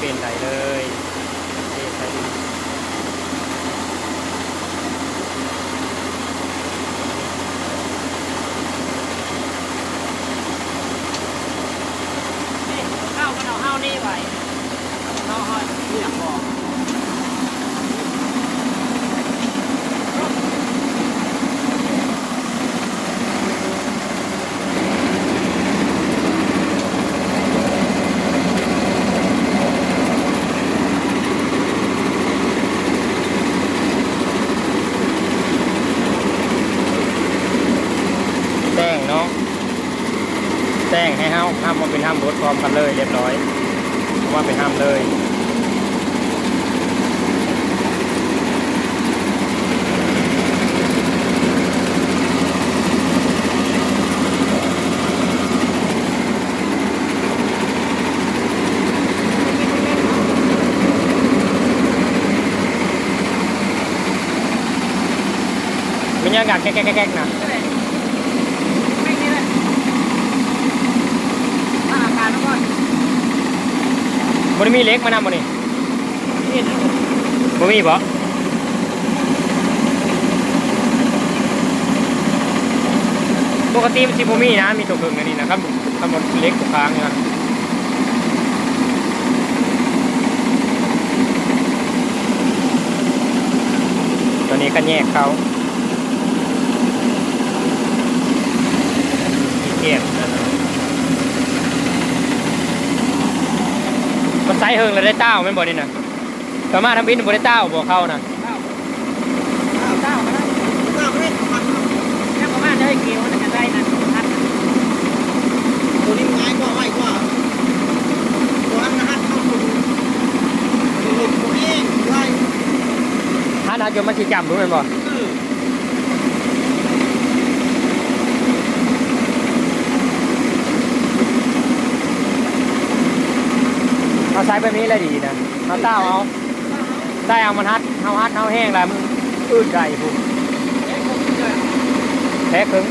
ເປັນໄດ້ເລີຍ ເທໃສ່ດິນ. ນີ້ ເຮົາກໍເອົາເຮົານີ້ໄວ້ ເຮົາ ເຮົາ ເຮົາ ແປ້ງເນາະ ແປ້ງໃຫ້ເຮົາ ເອົາມາເປັນຫ້ຳບົດພ້ອມກັນເລີຍ ລຽບຮ້ອຍ ເອົາມາເປັນຫ້ຳເລີຍ. ມັນຍັງກະແກກໆໆໆນະ ບໍ່ໄດ້ມີເຫຼັກມານຳບໍ່ນີ້? ບໍ່ມີບໍ? ປົກກະຕິມັນຊິບໍ່ມີນະ ມີໂຕເຄິ່ງອັນນີ້ນະ ຄັນ ຄັນບໍ່ເຫຼັກຕົວກາງນີ້ນະ. ຕົວນີ້ກໍແຍກເຂົ້າ ແຍກ ມັນໃຊ້ເຫິງແລ້ວໄດ້ຕ້າວແມ່ນບໍ່ນີ້ນະ? ປະມານທຳອິດບໍ່ໄດ້ຕ້າວບໍ່ເຂົ້ານະ? ຕ້າວ ຕ້າວ ຕ້າວ ຍັງປະມານໄດ້ເກວ ມັນຈະໄດ້ນະ ໂຕນີ້ມັນງ່າຍກວ່າ ໄວກວ່າ ໂຕນັ້ນນະ ຮັດເຂົ້າຕົວ ຕົວລົງຕົວເອງໄດ້ ຫັ້ນນະ ຈົນມັນຊິຈ້ຳ ຮູ້ແມ່ນບໍ່? ເອີ ເຮົາໃຊ້ແບບນີ້ແຫຼະດີນະ ເຮົາຕ້າວເອົາ ໃຊ້ເອົາມັນຮັດ ເຮົາຮັດເຮົາແຮງຫຼາຍມັນອືດໄດ້ພຸ້ນ ແທກເຄິ່ງ